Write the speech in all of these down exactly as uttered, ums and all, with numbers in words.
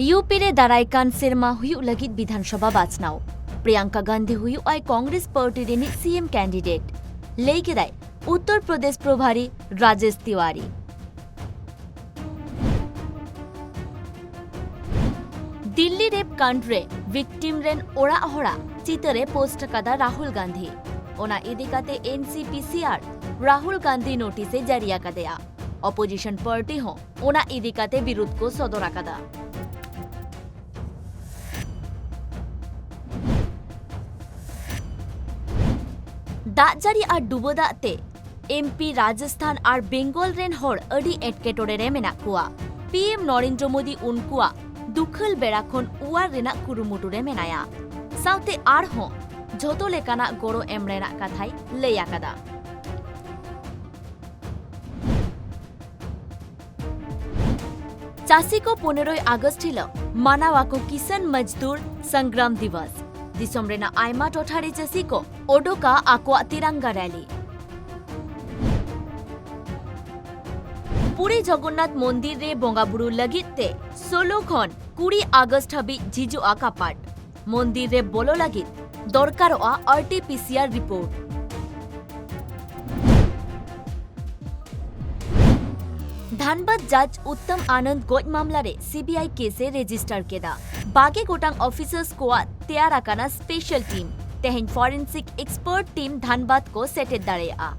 U P ᱨᱮ ᱫᱟᱨᱟᱭ ᱠᱟᱱ ᱥᱮᱨᱢᱟ ᱦᱩᱭᱩᱜ ᱞᱟᱹᱜᱤᱫ ᱵᱤᱫᱷᱟᱱ ᱥᱚᱵᱷᱟ ᱵᱟᱪᱷᱱᱟᱣ᱾ ᱯᱨᱤᱭᱟᱝᱠᱟ ᱜᱟᱱᱫᱷᱤ ᱦᱩᱭᱩᱜ ᱟᱭ ᱠᱚᱝᱜᱨᱮᱥ ᱯᱟᱨᱴᱤ ᱨᱤᱱᱤᱡ ᱥᱤ ᱮᱢ ᱠᱮᱱᱰᱤᱰᱮᱴ, ᱞᱟᱹᱭ ᱠᱮᱫᱟᱭ ᱩᱛᱛᱚᱨ ᱯᱨᱚᱫᱮᱥ ᱯᱨᱚᱵᱷᱟᱨᱤ ᱨᱟᱡᱮᱥ ᱛᱤᱣᱟᱨᱤ᱾ ᱫᱤᱞᱞᱤ ᱨᱮᱯ ᱠᱟᱱᱰ ᱨᱮ ᱵᱷᱤᱠᱴᱤᱢ ᱨᱮᱱ ᱚᱲᱟᱜ ᱦᱚᱲᱟᱜ ᱪᱤᱛᱟᱹᱨ ᱮ ᱯᱳᱥᱴ ᱟᱠᱟᱫᱟ ᱨᱟᱦᱩᱞ ᱜᱟᱱᱫᱷᱤ᱾ ᱚᱱᱟ ᱤᱫᱤ ᱠᱟᱛᱮ ᱮᱱ ᱥᱤ ᱯᱤ ᱥᱤ ᱟᱨ ᱨᱟᱦᱩᱞ ᱜᱟᱱᱫᱷᱤ ᱱᱳᱴᱤᱥ ᱮ ᱡᱟᱹᱨᱤ ᱟᱠᱟᱫᱮᱭᱟ᱾ ᱚᱯᱳᱡᱤᱥᱚᱱ ᱯᱟᱨᱴᱤ ᱦᱚᱸ ᱚᱱᱟ ᱤᱫᱤ ᱠᱟᱛᱮ ᱵᱤᱨᱩᱫᱷ ᱠᱚ ᱥᱚᱫᱚᱨ ᱟᱠᱟᱫᱟ᱾ ᱫᱟᱜ ᱡᱟᱹᱲᱤ ᱟᱨ ᱰᱩᱵᱟᱹ ᱫᱟᱜ ᱛᱮ ᱮᱢ ᱯᱤ ᱨᱟᱡᱚᱥᱛᱷᱟᱱ ᱟᱨ ᱵᱮᱝᱜᱚᱞ ᱨᱮᱱ ᱦᱚᱲ ᱟᱹᱰᱤ ᱮᱴᱠᱮᱴᱚᱬᱮ ᱨᱮ ᱢᱮᱱᱟᱜ ᱠᱚᱣᱟ᱾ ᱯᱤ ᱮᱢ ᱱᱚᱨᱮᱱᱫᱨᱚ ᱢᱳᱫᱤ ᱩᱱᱠᱩᱣᱟᱜ ᱫᱩᱠᱷᱟᱹᱞ ᱵᱮᱲᱟ ᱠᱷᱚᱱ ᱩᱣᱟᱹᱨ ᱨᱮᱱᱟᱜ ᱠᱩᱨᱩᱢᱩᱴᱩ ᱨᱮ ᱢᱮᱱᱟᱭᱟ᱾ ᱥᱟᱶᱛᱮ ᱟᱨᱦᱚᱸ ᱡᱷᱚᱛᱚ ᱞᱮᱠᱟᱱᱟᱜ ᱜᱚᱲᱚ ᱮᱢ ᱨᱮᱱᱟᱜ ᱠᱟᱛᱷᱟᱭ ᱞᱟᱹᱭ ᱟᱠᱟᱫᱟ᱾ ᱪᱟᱹᱥᱤ ᱠᱚ ᱯᱚᱱᱮᱨᱚᱭ ᱟᱜᱚᱥᱴ ᱦᱤᱞᱚᱜ ᱢᱟᱱᱟᱣ ᱟᱠᱚ ᱠᱤᱥᱟᱱ ᱢᱟᱡᱫᱩᱨ ᱥᱚᱝᱜᱨᱟᱢ ᱫᱤᱵᱚᱥ᱾ ᱫᱤᱥᱚᱢ ᱨᱮᱱᱟᱜ ᱟᱭᱢᱟ ᱴᱚᱴᱷᱟ ᱨᱮ ᱪᱟᱹᱥᱤ ᱠᱚ ᱚᱰᱚᱠᱟ ᱟᱠᱚᱣᱟᱜ ᱛᱤᱨᱟᱝᱜᱟ ᱨᱮᱞᱤ᱾ ᱯᱩᱨᱤ ᱡᱚᱜᱚᱱᱱᱟᱛᱷ ᱢᱚᱱᱫᱤᱨ ᱨᱮ ᱵᱚᱸᱜᱟ ᱵᱩᱨᱩ ᱞᱟᱹᱜᱤᱫ ᱛᱮ ᱥᱳᱞᱳ ᱠᱷᱚᱱ ᱠᱩᱲᱤ ᱟᱜᱚᱥᱴ ᱦᱟᱹᱵᱤᱡ ᱡᱷᱤᱡᱚᱜᱼᱟ ᱠᱟᱯᱟᱴ᱾ ᱢᱚᱱᱫᱤᱨ ᱨᱮ ᱵᱚᱞᱚ ᱞᱟᱹᱜᱤᱫ ᱫᱚᱨᱠᱟᱨᱚᱜᱼᱟ R T P C R report. Dhanbad ᱡᱟᱡᱽ ᱩᱛᱛᱚᱢ ᱟᱱᱚᱱᱫ ᱜᱚᱡ ᱢᱟᱢᱞᱟ ᱨᱮ ᱥᱤ ᱵᱤ ᱟᱭ ᱠᱮᱥ ᱮ ᱨᱮᱡᱤᱥᱴᱟᱨ ᱠᱮᱫᱟ᱾ ᱵᱟᱜᱮ ᱜᱚᱴᱟᱝ ᱚᱯᱷᱤᱥᱟᱨᱥ ᱠᱚᱣᱟᱜ ᱛᱮᱭᱟᱨ ᱟᱠᱟᱱᱟ ᱥᱯᱮᱥᱟᱞ ᱴᱤᱢ᱾ ᱛᱮᱦᱮᱧ ᱯᱷᱚᱨᱮᱱᱥᱤᱠ ᱮᱠᱥᱯᱟᱨᱴ ᱴᱤᱢ ᱫᱷᱟᱱᱵᱟᱫᱽ ᱠᱚ ᱥᱮᱴᱮᱨ ᱫᱟᱲᱮᱭᱟᱜᱼᱟ᱾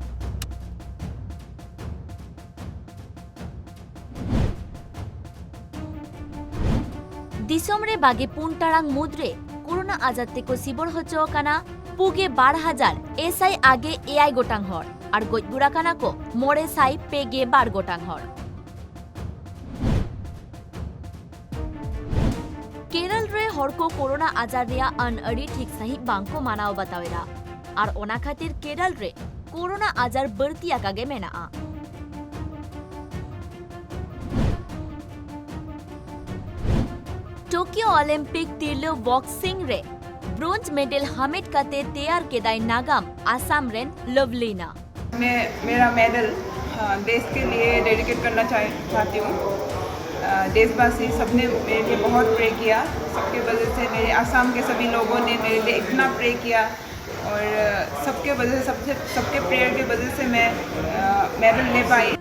ᱫᱤᱥᱚᱢ ᱨᱮ ᱵᱟᱜᱮ ᱯᱩᱱ ᱴᱟᱲᱟᱝ ᱢᱩᱫᱽᱨᱮ ᱠᱳᱨᱳᱱᱟ ᱟᱡᱟᱨ ᱛᱮᱠᱚ ᱥᱤᱵᱚᱲ ᱦᱚᱪᱚ ᱟᱠᱟᱱᱟ ᱯᱩᱜᱮ ᱵᱟᱨ ᱦᱟᱡᱟᱨ ᱮᱥᱟᱭ ᱟᱜᱮ ᱮᱭᱟᱭ ᱜᱚᱴᱟᱝ ᱦᱚᱲ ᱟᱨ ᱜᱚᱡ ᱜᱩᱨ ᱟᱠᱟᱱᱟ ᱠᱚ ᱢᱚᱬᱮ ᱥᱟᱭ ᱯᱮ ᱜᱮ ᱵᱟᱨ ᱜᱚᱴᱟᱝ ᱦᱚᱲ᱾ ᱠᱮᱨᱚᱞ ᱨᱮ ᱦᱚᱲ ᱠᱚ ᱠᱳᱨᱳᱱᱟ ᱟᱡᱟᱨ ᱨᱮᱭᱟᱜ ᱟᱹᱱ ᱟᱹᱨᱤ ᱴᱷᱤᱠ ᱥᱟᱺᱦᱤᱡ ᱵᱟᱝ ᱠᱚ ᱢᱟᱱᱟᱣ ᱵᱟᱛᱟᱣ ᱮᱫᱟ ᱟᱨ ᱚᱱᱟ ᱠᱷᱟᱹᱛᱤᱨ ᱠᱮᱨᱚᱞ ᱨᱮ ᱠᱳᱨᱳᱱᱟ ᱟᱡᱟᱨ ᱵᱟᱹᱲᱛᱤ ᱟᱠᱟ ᱜᱮ ᱢᱮᱱᱟᱜᱼᱟ᱾ ᱴᱳᱠᱤᱭᱳ ᱚᱞᱤᱢᱯᱤᱠ ᱛᱤᱨᱞᱟᱹ ᱵᱚᱠᱥᱤᱝ ᱨᱮ ᱵᱨᱳᱧᱡᱽ ᱢᱮᱰᱮᱞ ᱦᱟᱢᱮᱴ ᱠᱟᱛᱮ ᱛᱮᱭᱟᱨ ᱠᱮᱫᱟᱭ ᱱᱟᱜᱟᱢ ᱟᱥᱟᱢ ᱨᱮᱱ ᱞᱚᱵᱷᱞᱤᱱᱟ᱾ मैं मेरा मेडल, हाँ, देश के लिए डेडिकेट करना चाह, चाहती हूँ। अ, देशवासी सबने मेरे लिए बहुत प्रे किया। सबके वजह से, मेरे आसाम के सभी लोगों ने मेरे लिए इतना प्रे किया, और सबके वजह सबसे सबके प्रेयर के वजह से मैं मेडल ले पाई।